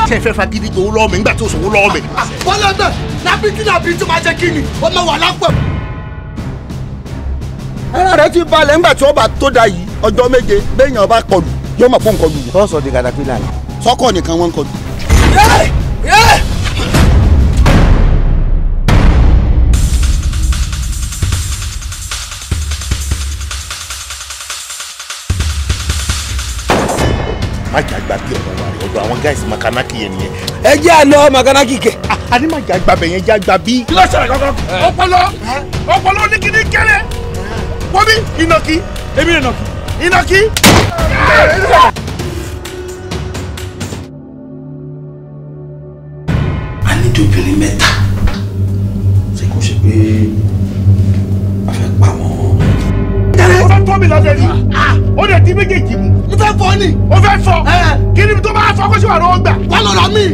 Ṣé ẹ fẹ́ fagídí gbowó lọ́wọ́ mi nígbà tí o sòwò lọ́wọ́ mi. Bọ́lá bẹ́ẹ̀ lábí kí làbí tó máa jẹ́ kí ni ó máa wà lápò. Ara rẹ ti balẹ̀ ńgbà tí ó bá tó da yìí ọjọ́ méje béèyàn bá kọlù yóò mọ̀ fún kọlù. Tọ́sọ̀ di katapila ni. Sọ́kọ̀ nìkan wọ́n ń kọlù. Má jà gbà bí ọ̀rọ̀ wa rẹ̀ ọ̀dọ̀ àwọn guys makanaki yẹn nìyẹn. Ẹ jẹ́ àlọ́ makanaki kẹ̀. A ní má jà gbà bẹ̀ yẹn já gbà bí. Kí ló ṣẹlẹ̀ kankan? Ọpọlọ ọpọlọ ní kíní kéré. Wọ́n bí ìnàkí. Èmi ìnàkí. Ìnàkí. A ní obìnrin mẹ́ta. Ṣé kò ṣe pé a fẹ́ pa wọ́n? Ó fẹ́ tọ́ mi lọ́dẹ ni. Ó dẹ̀ di méjèèjì mú. Mo fẹ́ fọ ni. Ó fẹ́ fọ. Kí ni tó bá fọ kó sì wà lọ́wọ́ gbà? Wà lọ́ra mi.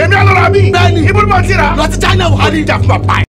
Èmi á lọ́ra mi. Bẹ́ẹ̀ni. Ibo ni mo ti rà? Lọ sí China wà ní. Ìjà fún bàbá ẹ̀.